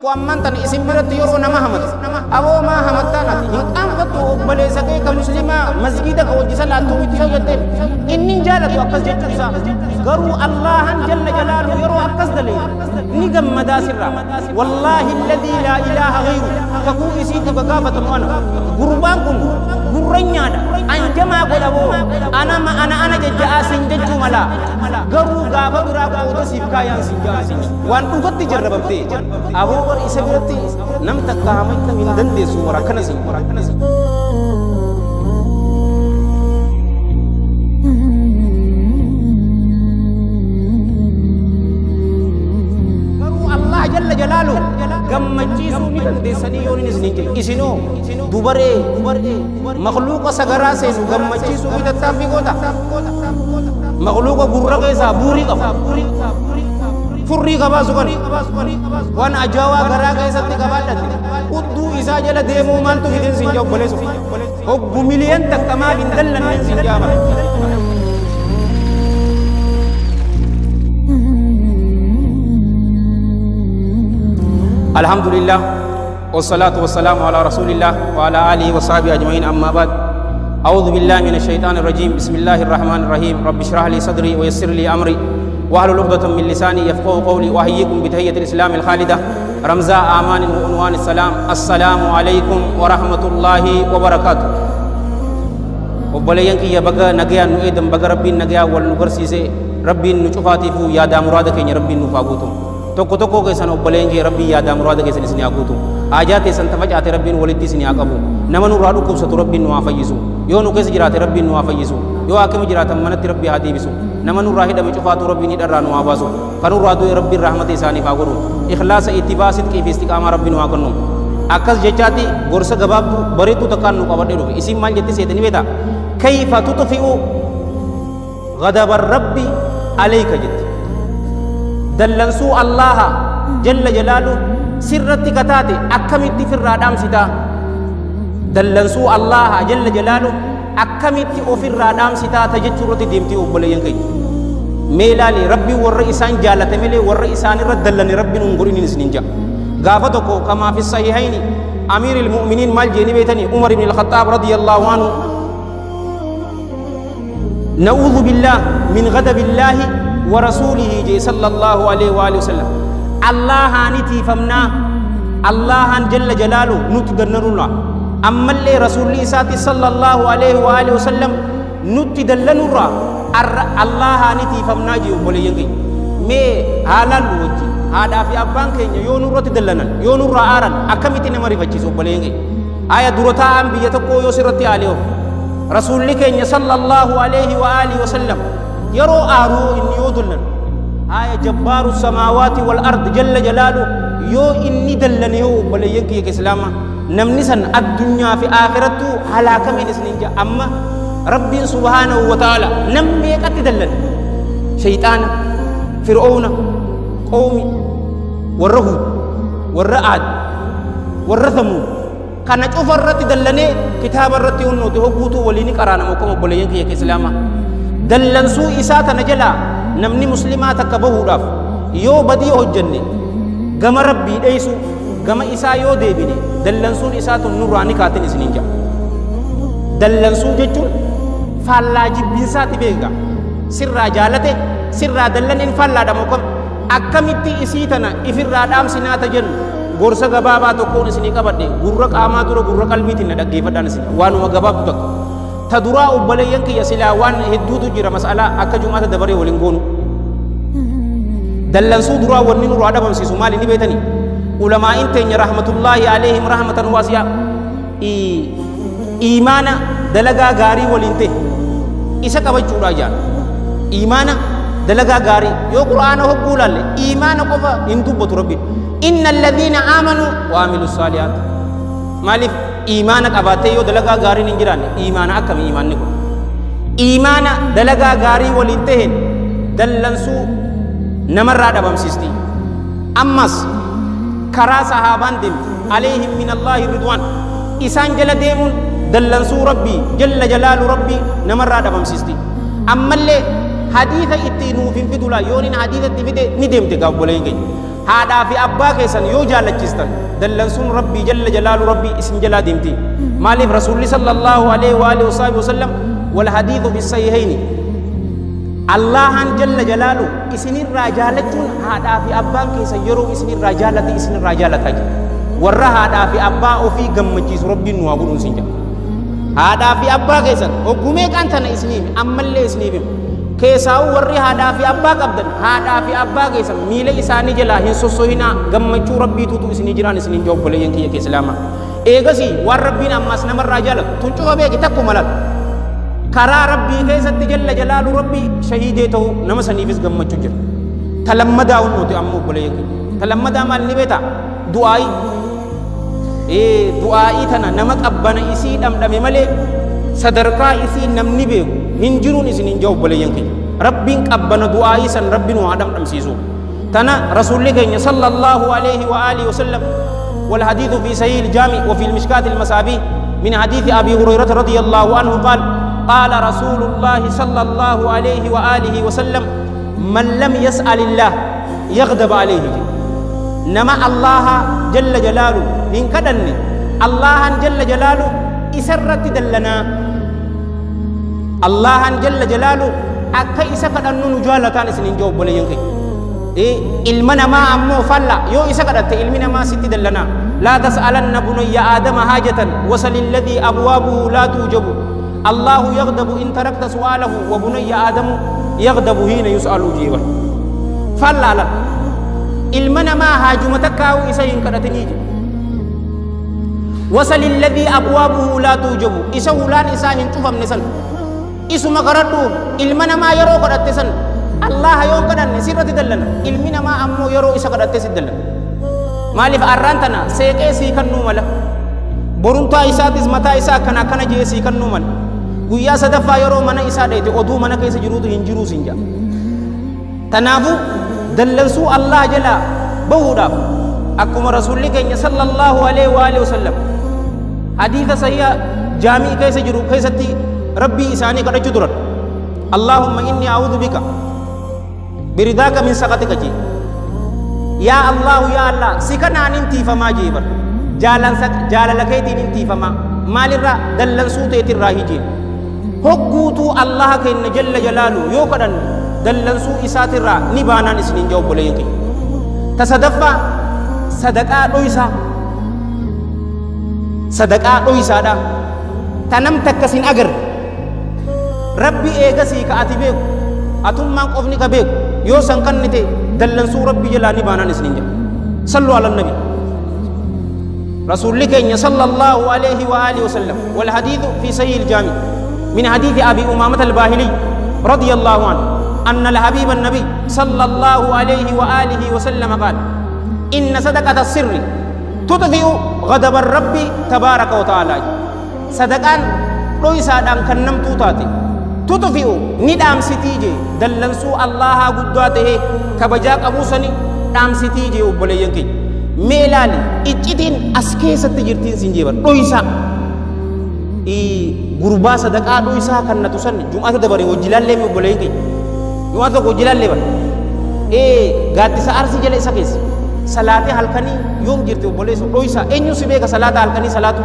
Ammaan isin biratti yeroo nama hamatu aboo maa hamattaan ati hin qaanfattu obboleessa kee ka muslimaa masgiida ka hojii salaattuu miti yoo jetteen inni hin jaalatu akkas jechuu isaa garuu Allahan jalla jalaalu yeroo akkas dalee ni gammadaa sirraa wallaahi alladhii laa ilaaha ghayru kakuu isiitiif ka gaafatamu ana gurbaan kun gurranyaadha anjamaa godha boo ana ana ana jajja'aa sin jechuu mala garuu gaafa biraa qooda siif kaayaan sin ja'an waan dhugatti jarrabamtee aboo bar isa biratti nam takka hamachuu hin dandeessu warra akkana sin. Garuu Allah jalla jalaalu gammachiisuu ni dandeessanii yoo inni isiniin jedhe isinoo dubaree makhluuqa sagaraa seenu gammachiisuu fi tattaaffii goota makhluuqa gurra keessaa buurii qaba furrii qabaasu kan waan ajaa'aa garaa keessatti qabaadhate hudduu isaa jala deemuu maaltu fideen siin jaa obboleessu hoggu miliyan takka maaf hin dallanneen siin jaa mara. الحمد لله والصلاة والسلام على رسول الله وعلى آله وصحبه أجمعين أما بعد أعوذ بالله من الشيطان الرجيم بسم الله الرحمن الرحيم رب اشرح لي صدري ويسر لي أمري واحلل عقدة من لساني يفقهوا قولي وأحييكم بتحية الإسلام الخالدة رمزاء آمان وعنوان السلام السلام عليكم ورحمة الله وبركاته وبلينك يا بقى نجيا نؤدم بقى ربي نجيا والنقرسيسي ربي نشوفاتي فو يا دا مرادك يا ربي نفاقوتم tokko tokko keessan obboleen kee rabbii yaadaa muraada keessan isin haa guutu haajaa teessan tafacaate rabbiin walitti isin haa qabu nama nurraa dhukkubsatu rabbiin nu haa fayyisu yoo nu keessa jiraate rabbiin nu haa fayyisu yoo haakima jiraatan manatti rabbii haa deebisu nama nurraa hidhame cufaatu rabbiin hidharraa nu haa baasu kan nurraa du'e rabbiin rahmata isaaniif haa godhu ikhlaasa ittibaa sidqii fi istiqaamaa rabbiin nu haa kennu akkas jechaatti gorsa gabaabduu bareedduu takkaan nu qabadhee dhufe isin maal jetti seetanii beektaa kayfa tutfi'u ghadaba rabbi alayka jetti dallansuu Allaha jalla jalaalu sirratti kataate akkamitti firraa dhaamsitaa dallansuu Allaha jalla jalaalu akkamitti ofirraa dhaamsitaa ta jechuu irratti deemtii obboleeyyan keenya mee ilaali rabbi warra isaan jaalate malee warra isaan irra dallane rabbi nuun godhinin isinin ja'a gaafa tokko kamaa fi sahihayni amiir ilmu'miniin maal jeeni beetanii Umar ibn al-Khattaab radiyallahu anhu na'uudhu billah min ghadabillaahi ورسوله جي صلى الله عليه وآله وسلم الله هانتي فمنا الله جل جلاله نتدنرنا أما اللي رسول إساتي صلى الله عليه وآله وسلم نتدلنرا الله هانتي فمنا جي وبولي مي حالال وجي هذا في أبان كين يو نور تدلنا يو نور آران أكمتي نمري فجيس وبولي آية درتا أم بيتكو يسرتي عليه رسول كين صلى الله عليه وآله وسلم يرو آرو إني يدلن آية جبار السماوات والأرض جل جلاله يو إني دلن يو بل ينكي كإسلاما نمنسن الدنيا في آخرته هلاك من سنين أما ربي سبحانه وتعالى نمي قد دلن شيطان فرعون قومي والرهود والرعد والرثمود كان أفرت دلني كتاب الرتي ونوتي هو وليني قرانا مكم بل ينكي كإسلاما dallansuu isaa tana jalaa namni muslimaa takka bahuudhaaf yoo badii hojjenne gama rabbii dheeysu gama isaa yoo deebine dallansuun isaa tun nurraa ni kaatin isiniin ja'a dallansuu jechuun faallaa jibbinsaati beeka sirraa jaalate sirraa dallaneen faallaadha moo kam akkamitti isii tana ifirraa dhaamsinaata jennu gorsa gabaabaa tokkoon isinii qabadhe gurra qaamaa dura gurra qalbiitiin na dhaggeeffadhaan isin waanuma gabaabdu takka تدرا أبلينك يا سلا وان هدود جرا مسألة أكجمعة دبري ولينغونو دلنسو درا ونين رواد بمسي سومالي نبيتني علماء تين رحمة الله عليهم رحمة واسعة إيمانا دلقا غاري ولينته إسا كبچو راجان إيمانا دلقا غاري يو قرآن هو قولال إيمانا قفا إنتو بطربي إن الذين آمنوا وعملوا الصالحات مالف إيمانك أباتي يو دلقا غاري نجران إيمانا أكم إيمان نكون إيمانا دلقا غاري ولنتهن دلنسو نمر بمسيستي أمس كرا صحابان دم عليهم من الله الرضوان إسان جل ديمون دلنسو ربي جل جلال ربي نمر بمسيستي أما اللي حديث اتنو في فدولا يونين حديث اتفيد ندم تقابلين. Haadhaa fi abbaa keessan yoo jaalachistan dallansuun rabbii jalla jalaalu rabbii isin jalaa deemti. Maaliif rasuulli sallallahu alaihi wa alihi wasallam wal hadiithu fi sahihayni Allahan jalla jalaalu isinirraa jaalachuun haadhaa fi abbaan keessan yeroo isinirraa jaalate isinirraa jaalataa jira. Warra haadhaa fi abbaa ofii gammachiisu rabbiin nu haa godhuun sin jedha. Haadhaa fi abbaa keessan hoggumee qaan tana isiniif ammallee isiniif himu. Keessaa'u warri haadhaa fi abbaa qabdan haadhaa fi abbaa keessan miila isaanii jalaa hin sossohinaa gammachuu rabbiitutu isinii jiraan isiniin jaa obboleeyyan kiyya islaamaa. Eegasii waan rabbiin ammaas namarraa jaalatu tun cufa beeki takkuma laal. Karaa rabbii keessatti jalla jalaalu rabbii shahiidee ta'uu nama saniifis gammachuu jira. Talammadaa hunnooti amma obboleeyyan kiyya. Talammadaa maal ni beektaa? Du'aayii. Du'aa'ii tana nama qabbana isii dhamdhame malee sadarkaa isii namni beeku hin jiruun isin hin jaa obboleeyyan kiyya. Rabbiin qabbana du'aa'ii san rabbi nu haa dhamdhamsiisu. Tana rasuulli keenya sallallahu alaihi wa alihi wasallam والحديث في صحيح الجامع وفي المشكاة المصابيح من حديث أبي هريرة رضي الله عنه قال قال رسول الله صلى الله عليه وآله وسلم من لم يسأل الله يغضب عليه. نما الله جل جلاله إن كدني الله جل جلاله إسرت دلنا الله جل جلاله أكا إسكدنو نجالتان إسنين جواب بلينكي إلمنا ما أمو فلا يو إسكدت إلمنا ما ستي دلنا لا تسألن بني آدم حاجة وصل الذي أبوابه لا توجب الله يغضب إن تركت سؤاله وبني آدم يغضب حين يسأل جيبا فلا لا إلمنا ما هاجمتك أو إسين كدتني وصل الذي أبوابه لا توجب إسولان إساهن تفهم نسل إسما قردو إلمنا ما يرو قردتسن الله يوم قدن سيرة دلنا إلمنا ما أمو يرو إسا قردتس دلنا مالف أرانتنا سيكي سيكن نوملا برونتا إساتس متا إسا كنا كنا جي سيكن نوملا guyyaa sadaffaa yeroo mana isaa dheete oduu mana keessa jiruutu hin jiruu sin jedha. Tanaafuu dallansuu Allah jalaa bahuudhaaf akkuma rasuulli keenya sallallahu alaihi wa alihi wasallam hadiisa sahiha jaamii keessa jiru keessatti rabbii isaanii kadhachuu turan. Allahumma inni a'udhu bika biridaaka min saqatika jee. Yaa Allahu yaa Allah si kanaan hin tiifamaa jee bar jaalala keetiin hin tiifamaa maalirraa dallansuu teetirraa hijeen. Hogguutuu Allah kenna jalla jalaalu yoo kadhanne dallansuu isaatirraa ni baanaan isiniin jaa obboleeyyan keenya. Tasadaffaa sadaqaa dhoysaa sadaqaa dhoysaadha. Ta nam takka sin agarre rabbi eegasii ka ati beeku atummaan qofni ka beeku yoo san kannite dallansuu rabbi jalaa ni baanaan isiniin jaa. Sallu ala nabi. رسول keenya sallallahu alaihi wa alihi wasallam wal hadithu fi sahih al-jami من حديث أبي أمامة الباهلي رضي الله عنه أن الحبيب النبي صلى الله عليه وآله وسلم قال إن صدقة السر تطفئ غضب الرب تبارك وتعالى. صدقان ليس أن كنم توتاتي تطفئ ندام ستيجي دلنسو الله قدواته كبجاك أبو سني دام ستيجي وبلينكي ميلالي إتشتين أسكيسة تجرتين سنجيبر ليس gurbaa sadaqaa dhoysaa kannatu san jum'ata dabare wajjilaallee mi obboleeyyan keenya jum'ata tokko wajjilaallee bara gaaddisa arsii jala isa keessa salaatee halkanii yoom jirti obboleesso dhoysaa eenyu si beeka salaata halkanii salaatu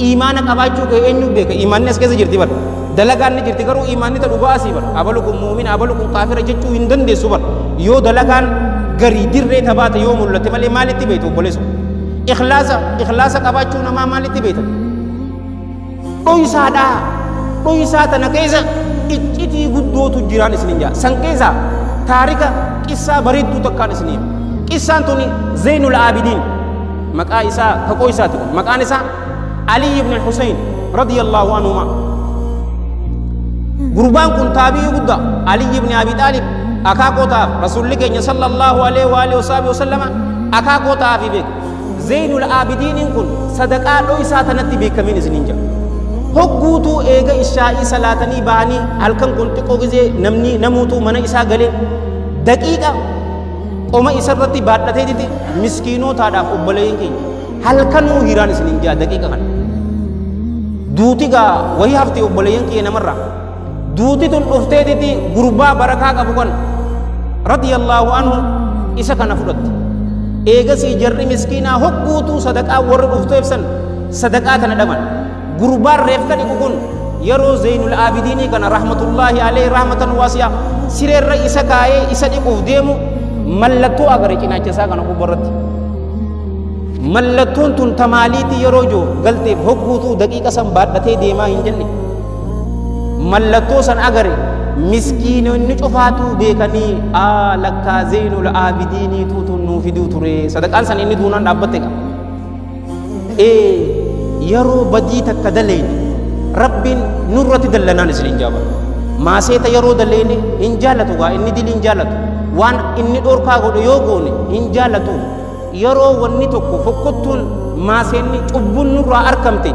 iimaana qabaachuu kee eenyu beeka iimaanni as keessa jirti bara dalagaan ni jirti garuu iimaanni ta dhugaa asii bara abalu kun muumina abalu kun kaafira jechuu hin dandeessu bara yoo dalagaan garii dirree tabaate yoo mul'ate malee maalitti beektu obboleesso ikhlaasa qabaachuu namaa maalitti beekta dhoysaadha dhoysaa tana keessa iccitii guddootu jiraan isinin jaa san keessa taarika qissaa bareedduu takkaan isiniin qissaan tuni Zeynul Aabidiin maqaa isaa kaqoo isaati kun maqaan isaa Ali ibn al-Husayn radiyallahu anhuma gurbaan kun taabi'ii guddaa Ali ibn Abi Taalib akaakoo ta'aaf rasuulli keenya sallallahu alaihi wa alihi wasallama akaakoo ta'aafi beeku Zeynul Aabidiiniin kun sadaqaa dhoysaa tanatti beekamiin isiniin jaa hogguutuu eega ishaa'ii salaatanii bahanii halkan kun xiqqoo gisee namni namuutuu mana isaa galee daqiiqa qoma isarratti baadhateetiti miskiinotaadhaaf obboleeyyan keenya halkanuu hiraan isiniin jaa daqiiqa kana duuti gaa wayii hafte obboleeyyan keenya namarraa duuti tun dhufteetiti gurbaa barakaa qabu kan radiyallahu anhu isa kana fudhatte. Eegasii jarri miskiinaa hogguutuu sadaqaa warri dhufteef san sadaqaa tana dhaban. Gurbaan reefka dhiqu kun yeroo Zeynul Aabidiinii kana rahmatullaahi alayhi rahmatan waasi'a sireerra isa kaayee isa dhiquuf deemu mallattoo agare cinaacha isaa kana gubbarratti. Mallattoon tun tamaaliitii yeroo jiru galteef hogguutuu daqiiqa san baadhatee deemaa hin jenne. Mallattoo san agare miskiinonni cufaatuu beekanii lakkaa Zeynul Aabidiinii tuutuun nuu fiduu ture. Sadaqaan san inni duunaan dhaabbatte qaba. Yeroo badii takka daleene Rabbiin nurratti dallanaan isin hin jaabatu. Maaseeta yeroo daleene hin jaallatu gaa inni dilii hin jaallatu. Waan inni dhorkaa godhe yoo goone hin jaallatu. Yeroo wanni tokko fokkottuun maaseenni cubbuun nurraa argamte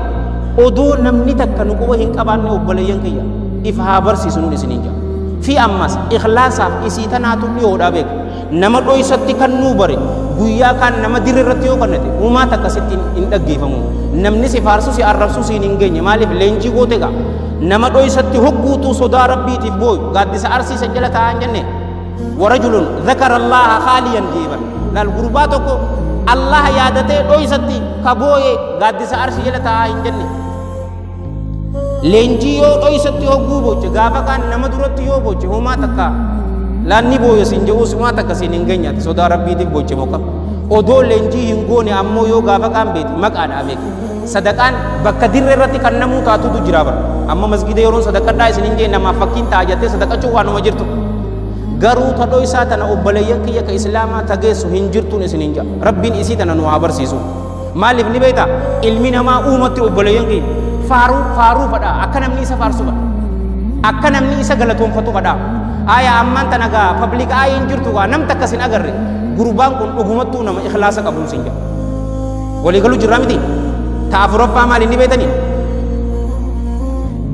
odoo namni takka nu quba hin qabaanne obboleeyyan kiyya if haa barsiisu nun isin hin jaabatu. Fi ammas ikhlaasaaf isii tanaatu dhiyoodhaa beeka. Nama dhoysatti kan nuu bare guyyaa kaan nama dirra irratti yoo kannate uumaa takka sitti hin dhaggeeffamu. Namni si faarsu si arrabsu siin hin geenye maaliif leenjii goote gaa. Nama dhoysatti hogguutuu sodaa rabbiitiif booyu gaaddisa arsiisan jala taa'an jenne. Warajulun dhakara Allaha khaaliyan jeeban. Laal gurbaa tokko Allah yaadatee dhoysatti ka booye gaaddisa arsii jala taa'aa hin jenne. Leenjii yoo dhoysatti hogguu booche gaafa kaan nama duratti yoo booche homaa takka laanni booyo siin jedhus homaa takka siin hin geenyaati sodaa rabbiitiif booche moka. Odoo leenjii hin goone ammoo yoo gaafa kaan beeti maqaadhaa beeki. Sadaqaan bakka dirree irratti kan namuu taatutu jira bara. Amma masgida yeroon sadaqadhaa isin hin jee namaaf fakkiin ta'a jettee sadaqachuu waanuma jirtu. Garuu tadhoo isaa tana obboleeyyan kiyya ka islaamaa tageessu hin jirtuun isin hin jaa. Rabbiin isii tana nu haa barsiisu. Maaliif ni beektaa? Ilmi namaa uumatti obboleeyyan kiyya faaruu faaruu fadhaa akka namni isa faarsu fadha. Akka namni isa galatoonfatu fadhaa. Aya ammaan tana gaa public eye hin jirtu gaa nam takka sin agarre gurbaan kun dhugumattuu nama ikhlaasa qabuun sin jaa. Walii galuu jirraa miti? Ta afuraffaa maali ni beektanii?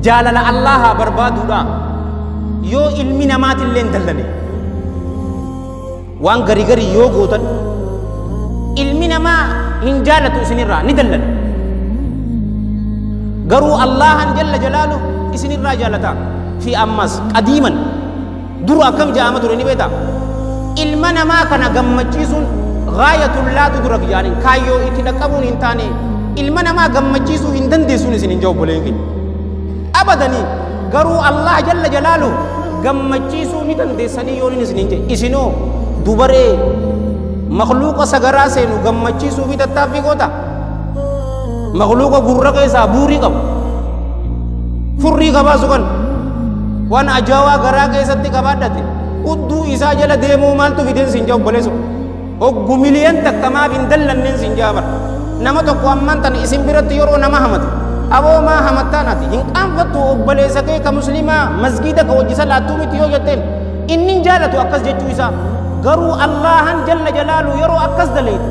Jaalala Allahaa barbaaduudha. Yoo ilmi namaatillee hin dallane waan garii garii yoo gootan ilmi namaa hin jaalatu isinirraa ni dallana. Garuu Allahan jalla jalaalu isinirraa jaalata. Fi ammas qadiiman dura akkam jaama ture ni beektaa? Ilma namaa kana gammachiisuun gaayatul laatu dura jaaniin kaayyoo itti dhaqqabuun hin taane ilma namaa gammachiisuu hin dandeessuun isin hin obboleen keenya. Abadanii garuu Allah jalla jalaalu gammachiisuu ni dandeessanii yoo isin hin jedhe isinoo dubaree makhluuqa sagaraa seenu gammachiisuu fi tattaaffii goota. Makhluuqa gurra keessaa buurii qabu furrii qabaasu kan waan ajaa'aa garaa keessatti qabaadhate udduu isaa jala deemuu maaltu fideen siin jaa obboleessu. Hoggu miliyan takka maaf hin dallanneen siin jaa bara. Nama tokko ammaan tana isin biratti yeroo nama hamate aboo maa hamattaan ati hin qaanfattu obboleessa kee ka muslimaa masgiida ka wajji salaattuu miti yoo jetteen inni hin jaalatu akkas jechuu isaa. Garuu Allahan jalla jalaalu yeroo akkas daleetu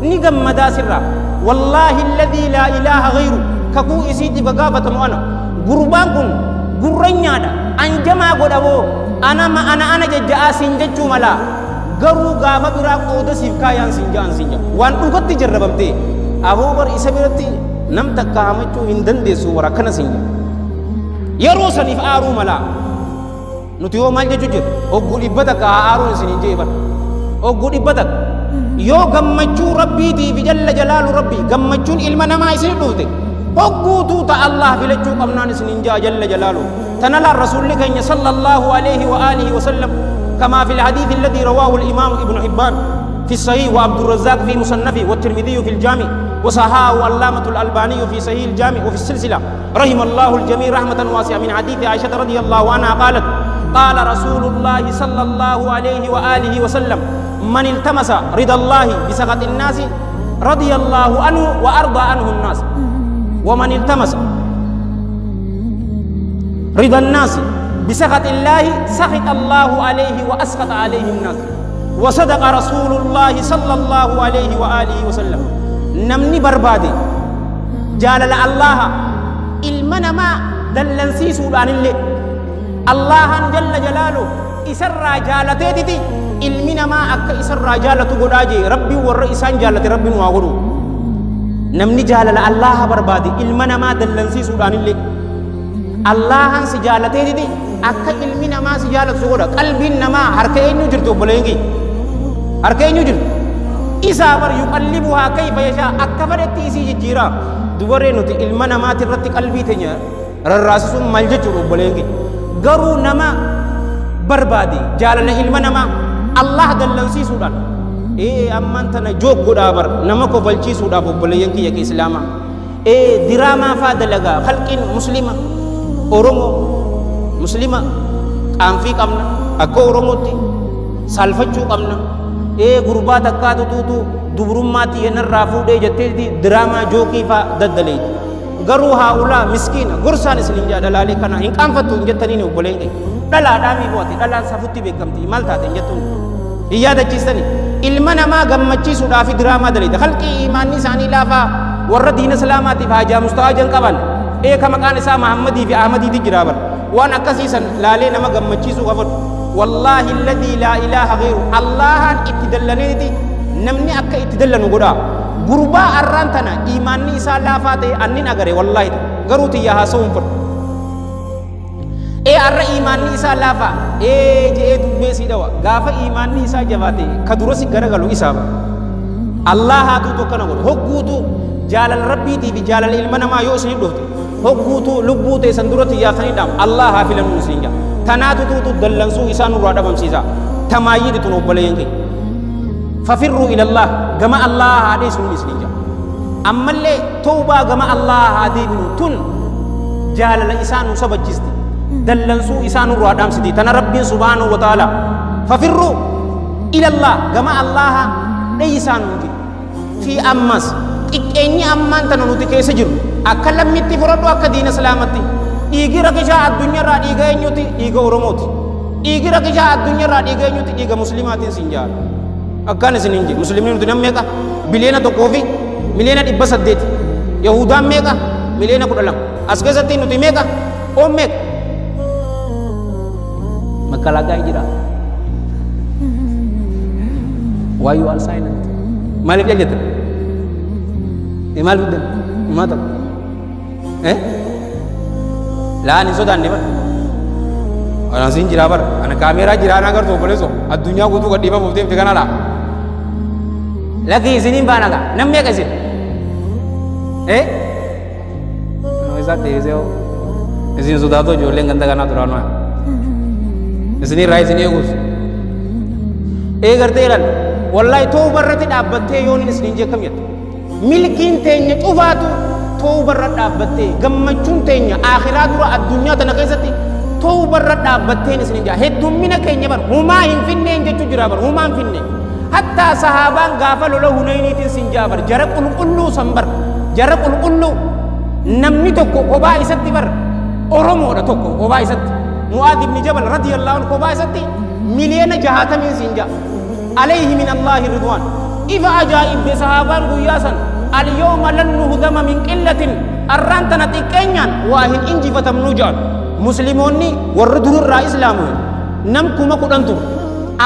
ni gammadaa sirraa. Wallaahi alladhii laa ilaaha ghayru kakuu isiitiif gaafatamu ana. Gurbaan kun gurranyaadha anjamaa godha boo ana ana ana jajja'aa siin jechuu mala. Garuu gaafa biraa qooda siif kaayaan siin ja'an siin ja'a. Waan dhugatti jarrabamtee aboo bar isa biratti nam takka hamachuu hin dandeessu warra akkana siin ja'a. Yeroo saniif aaruu mala. Nuti yoo maal jechuu jirru hogguu dhibba takka haa aaruun isin hin jee bara. Hogguu dhibba takka. Yoo gammachuu rabbiitiif jalla jalaalu rabbii gammachuun ilma namaa isin dhufte hogguutuu ta Allah filachuu qabnaan isin hin jaa jalla jalaalu. Tana laan rasuulli keenya sallallahu alayhi wa alihi wa sallam كما في الحديث الذي رواه الإمام ابن حبان في الصحيح وعبد الرزاق في مصنفه والترمذي في الجامع وصححه علامة الألباني في صحيح الجامع وفي السلسلة رحم الله الجميع رحمة واسعة من حديث عائشة رضي الله عنها قالت قال رسول الله صلى الله عليه وآله وسلم من التمس رضا الله بسخط الناس رضي الله عنه وأرضى عنه الناس ومن التمس رضا الناس بسخط الله سخط الله عليه وأسخط عليه الناس. وصدق رسول الله صلى الله عليه وآله وسلم. نمني بربادي جالل الله المنا ما دلنسي سودان اللي الله جل جلاله إسر جالتي المنا ما أك إسر جالته قداجي ربي والرئيسان جالت ربي نواغرو. نمني جالل الله بربادي المنا ما دلنسي سودان اللي الله سجالتي akka ilmi namaa si jaalatu si godha. Qalbiin namaa harka eenyu jirti obboleeyyan kiyya? Harka eenyu jirti? Isaa bar yuqallibuhaa kayfa yashaa akka fedhetti isii jijjiira. Dubaree nuti ilma namaati irratti qalbii teenya rarraasisuun maal jechuudha obboleen keenya. Garuu nama barbaade jaalala ilma namaa Allah dallansiisuudhaan ammaan tana joog godhaa bar nama kofalchiisuudhaaf obboleeyyan kiyya ka islaamaa diraamaa faa dalagaa halqiin muslima Oromoo muslima qaanfii qabna akka Oromootti saalfachuu qabna gurbaa takkaatu tuutu dubrummaatti yenarraa fuudhee jetteeti diraamaa jookii faa daddaleeti garuu haa'ulaa miskiina gorsaan isin hin dhalaalee kana hin qaanfattu hin jettaniin obboleen keenya dhalaadhaa mi bu'ate dhalaan safutti beekamti maal taate hin jettuun hin yaadachiistani ilma namaa gammachiisuudhaaf diraamaa daleeta halqii imaanni isaanii laafaa warra diina islaamaatiif haajaa musta'aajan qaban ka maqaan isaa Mahammadii fi Ahmadiiti jira bar waan akkasiisan laalee nama gammachiisuu qabatu wallaahi alladhii laa ilaaha ghayru Allahaan itti dallaneeti namni akka itti dallanu godhaa gurbaa arraan tana imaanni isaa laafaa ta'e annin agare wallaahi garuu tiyya haasa'uun fedhu arra imaanni isaa laafaa je'ee dubbee sii dhawa gaafa imaanni isaa jabaate ka dura si garagalu isaa Allahaatu tokkana godhu hogguutu jaalala rabbiitii fi jaalala ilma namaa yoo isin dhufte hogguutu lubbuu teessan dura tiyyaaftanii dhaamu Allahaa filannuu isin jaa tanaatu tuutu dallansuu isaa nurraa dhabamsiisa tamaayyidi tun obboleeyyan keenya fafirruu ilallah gama Allah haa dheessuun isin jaa ammallee tawbaa gama Allah haa deebinu tun jaalala isaa nu sabachiisti dallansuu isaa nurraa dhaamsiti tana rabbiin subhaanahu wa ta'ala fafirruu ilallah gama Allah dheeysaa nuti fi ammas xiqqeenyi ammaan tana nuti keessa jiru akka lammitti fudhadhu akka diina islaamatti dhiigi rakishaa addunyaarraa dhiiga eenyuti dhiiga Oromooti dhiigi rakishaa addunyaarraa dhiiga eenyuti dhiiga muslimaatiin sin jaala akkaan isin hin jedhu muslimni nuti nam meeqa biliyoona 1 fi miliyoona 800 Yahudaan meeqa miliyoona 12 as keessatti nuti meeqa oon meeqa makalaakaa jira. Why you are silent? Maaliif jettan? Maal fiddan? Maa ta'u? Laan hin sodaanne bara. Anaan siin jiraa bara. Ana kaameeraa jiraa na agartu obboleessoo. Addunyaa guutuu gad dhiifamuuf deemte kana laa. Lakki isiniin baana gaa. Nam meeqa isin? Isaa deebisee hoo. Isin sodaatoo ijoolleen ganda kanaa duraan waa. Isinirraa isin eeguus. Gartee ilaal. Wallaahi tooba irratti dhaabbattee yoon isin hin jekkam jette. Milkiin teenya cufaatu tooba irra dhaabbattee gammachuun teenya akhiraa dura addunyaa tana keessatti tooba irra dhaabbatteen isin hin jaa. Heddummina keenya bar humaa hin finneen jechuu jira bar humaa hin finneen. Hattaa sahaabaan gaafa lola Hunayniitiin sin jaa bar jara qulqulluu san bar jara qulqulluu namni tokko kophaa isatti bar Oromoodha tokko kophaa isatti. Mu'aad ibn Jabal radiyallahu anhu kophaa isatti miliyoona 60 sin jaa. عليه من الله رضوان. إذا أجائب صحابان قياسا اليوم لن نهزم من قلة أرانتنا تكينيان واهن إنجي فتمنوجان مسلموني وردر الرئيس إسلامي نمكم كدنتم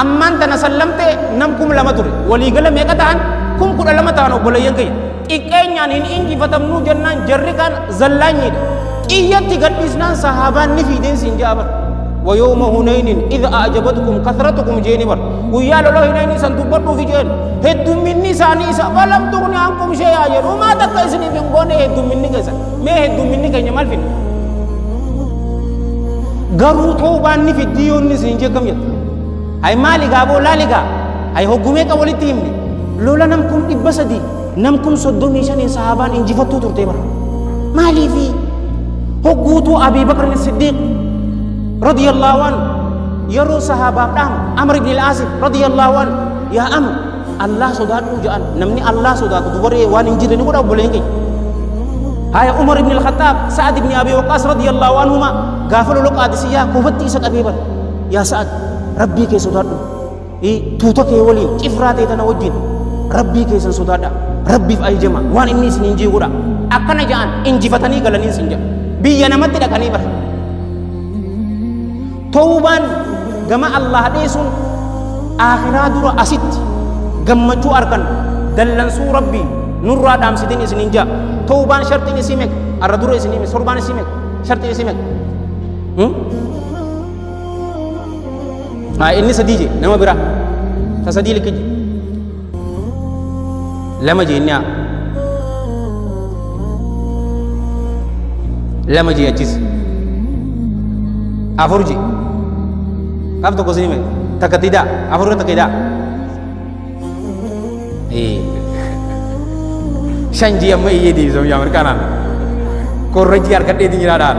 أمان تنسلمت نمكم لما تري ولي قال ميكتان كم كد لما تانو بولين كي تكينيان إن إنجي فتمنوجان جركان زلاني إياتي قد إسنان صحابان نفيدين سنجابر ويوم هنين إذا أعجبتكم كثرتكم جينبر ويا لله هنين سنتبروا في جين هدوا مني ساني فلم تغني عنكم شيئا وما تكسني في غوني هدوا مني كيسا ما هدوا مني كي نمال فين غرو توبان في ديون نسنجي كم يت هاي مالي غابو لالي غا هاي هجومي كولي تيمني لولا نمكم إبسدي نمكم صدوميشان صحابان إنجفتو ترتبر مالي في هجوتو أبي بكر الصديق رضي الله عنه يرو صحابة دام عمرو بن العاص رضي الله عنه يا أم الله صدات وجان نمني الله صدات دوري وان انجير نقول أبو لينكي هاي عمر بن الخطاب سعد بن أبي وقاص رضي الله عنهما غافلوا لك قادسية كفتي سعد أبي بكر يا سعد ربي كي صدات إيه توتك ولي إفراتي تنوجين ربي كي صدات ربي في أي جماعة وان إني سننجي غدا أكنا جان إنجي فتني قالني سنجا بيا نمت لك بر توبان جماع الله ديسون آخرا درا أسيت جمّتو أركان دلنسو ربي نور دام سيدين إسنينجا توبان شرطين إسمك أردورو إسنيمك سربان إسمك شرطين إسمك ها إني سديجي نما برا تسدي لك 2 jee 2 jee achis 4 jee af tokko sinime takka tidaa 4 irra takka idaa 5 jee amma iyyee deebisam yaa mirkaanaan korrajii harkadheetiin jiraadhaan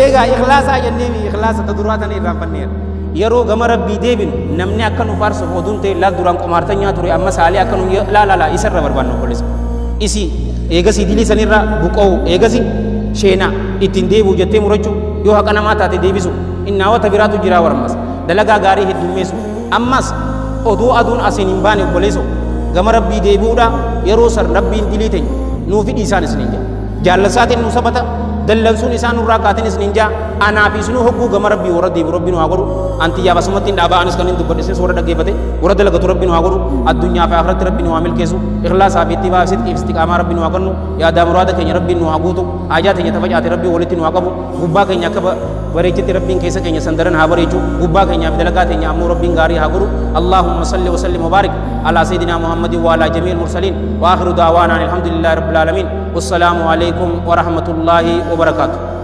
eegaa ikhlaasaa jenneemi ikhlaasa ta duraa tana irraanfanneera yeroo gama rabbii deebinu namni akka nu faarsuuf oduun ta'e laal duraan qumaartanyaa ture amma saalee akka nu laa isarra barbaannu obboleessa isi eegasi dilii sanirra buqa'u eegasi sheenaa ittiin deebi'u jettee murachuu yoo haqa namaa taate deebisu innaawata biraatu jira warmas dalagaa gaarii heddummeessu ammas oduu aduun asiin hin baane obboleesso gama rabbii deebi'uudha yeroo san rabbiin dilii teenya nuufi dhiisaan isiniin jaa jaallasaatiin nu sabata dallansuun isaan nurraa kaatin isiniin jaa anaa fi isinuu hogguu gama rabbii warra deebi'u rabbi nu haa godhu anti yaabasumatti hin dhaabaa anis kan hin dubbadhe isinis warra dhaggeeffate warra dalagatu rabbi nu haa godhu addunyaa fi akhiratti rabbi nu haa milkeessu ikhlaasaa fi ittibaa fi sidqii fi istiqaamaa rabbi nu haa kennu yaadaa muraada keenya rabbiin nu haa guutu haajaa teenya tafacaate rabbii walitti nu haa qabu gubbaa keenya akka bareechetti rabbiin keessa keenya sandaran haa bareechu gubbaa keenyaa fi dalagaa teenya ammoo rabbiin gaarii haa godhu allahumma salli wa sallim wa baarik ala sayyidina muhammadin wa ala jamiil mursaliin wa akhiru da'waana alhamdulillahi rabbil aalamiin wassalaamu alaykum wa rahmatullahi wa barakaatuh.